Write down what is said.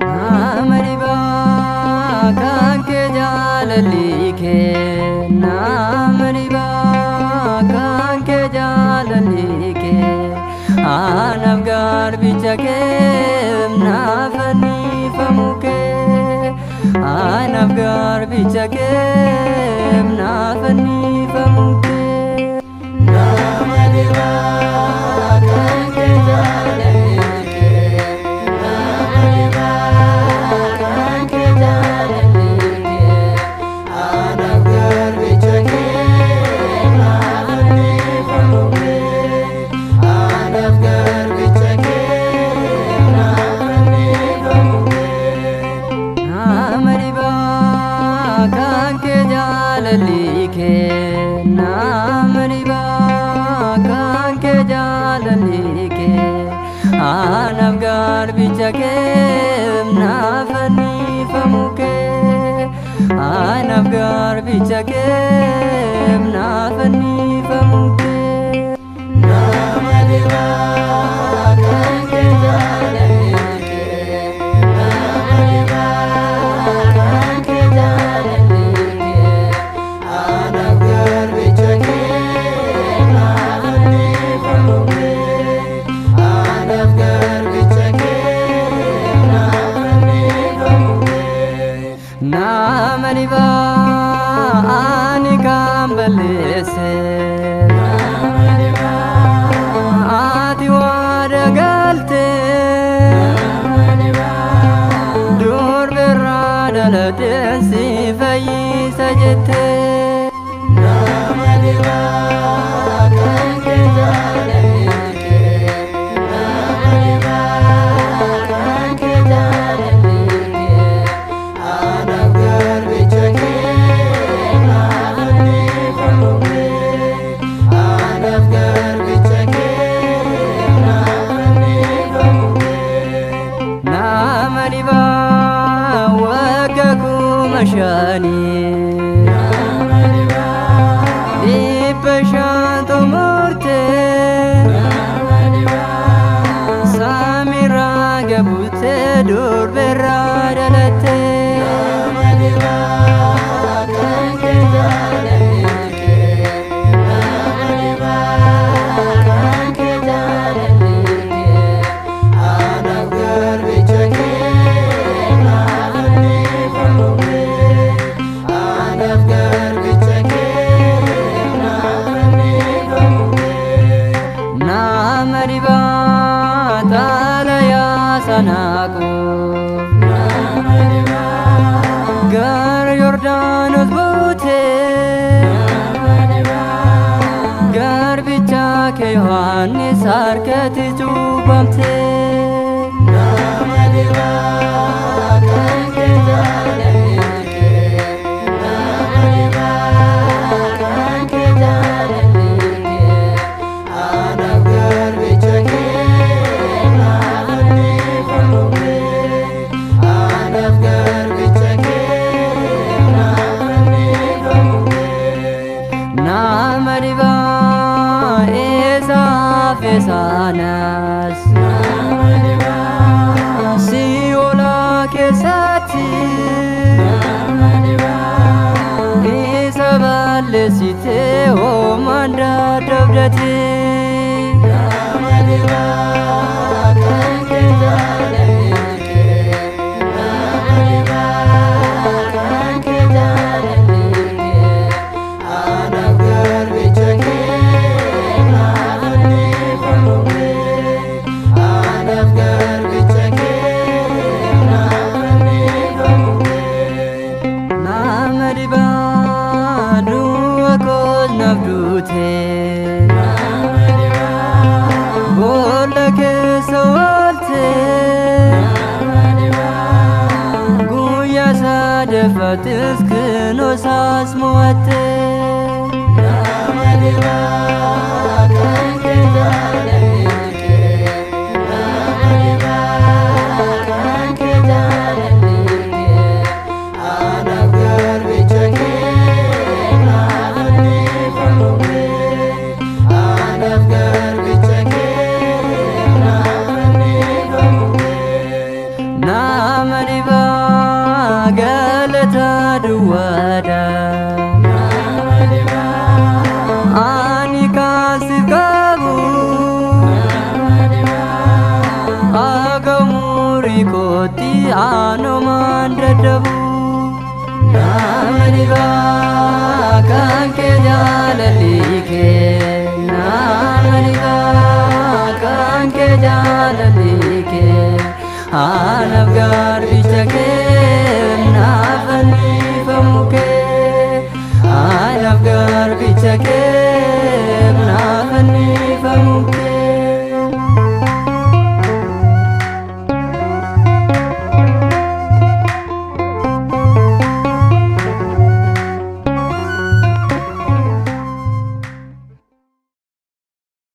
Nama dhibaa kan kee jaalalli kee, nama dhibaa kan kee jaalalli kee, anaaf garbicha kee naaf fannifamu kee, anaaf garbicha kee naaf fannifamu kee. Nama dhibaa kan kee jaalalli kee, nama dhibaa kan kee jaalalli kee, anaaf garbicha kee naaf fannifamu kee, anaaf garbicha kee naaf fannifamu kee. Nama dhibaa kan kee jaalalli kee, nama dhibaa kan kee jaalalli kee, anaaf garbicha kee naaf fannifamu kee, anaaf garbicha kee naaf fannifamu kee. Nama dhibaa kan kee jaalalli kee, nama dhibaa kan kee jaalalli kee, anaaf garbicha kee naaf fannifamu kee, anaaf garbicha kee naaf fannifamu kee. Nama dhibaa ani kan balleesse, Nama dhibaa, ati waada galte, nama dhibaa, durbirraa dhalateen si fayyisa jette. Nama dhibaa kan kee jaalalli kee, nama dhibaa kan kee jaalalli kee, anaaf garbicha kee naaf fannifamu kee, anaaf garbicha kee naaf fannifamu kee. Nama dhibaa waggaa 5000, Nama dhibaa, 500 xumurte, nama dhibaa, samiirraa gabuute durbirraa dhalatte. Nama dhibaa kan kee jaalalli kee, nama dhibaa kan kee jaalalli kee, anaaf garbicha kee naaf fannifamu kee, anaaf garbicha kee naaf fannifamu kee. Nama dhibaa xalayaa sanaaquuf, Nama dhibaa, gara Yordaanos buute, nama dhibaa, garbicha kee Yohaannis harkatti cuuphamte. Nama dhibaa kan kee jaalalli kee, nama dhibaa kan kee jaalalli kee, anaaf garbicha kee naaf fannifamu kee, anaaf garbicha kee naaf fannifamu kee. Nama dhibaa eessaaf eessaanas, Nama dhibaa, si'oolaa keessatti, nama dhibaa, isa balleessite hoomaan dadhabdate. Nama dhibaa kan kee jaalalli kee, nama dhibaa kan kee jaalalli kee, anaaf garbicha kee naaf fannifamu kee, anaaf garbicha kee naaf fannifamu kee. Nama dhibaa du'a koos naaf duute, kootis kunoosaas mo'atte. Nama dhibaa kan kee jaalalli kee, nama dhibaa kan kee jaalalli kee, anaaf garbicha kee naaf fannifamu kee, anaaf garbicha kee naaf fannifamu kee. Nama dhibaa galata duwwaadha. Nama dhibaa, Ani kan siif qabu nama dhibaa, haga umurii kootti anumaan dadhabu. Nama dhibaa kan kee jaalalli kee.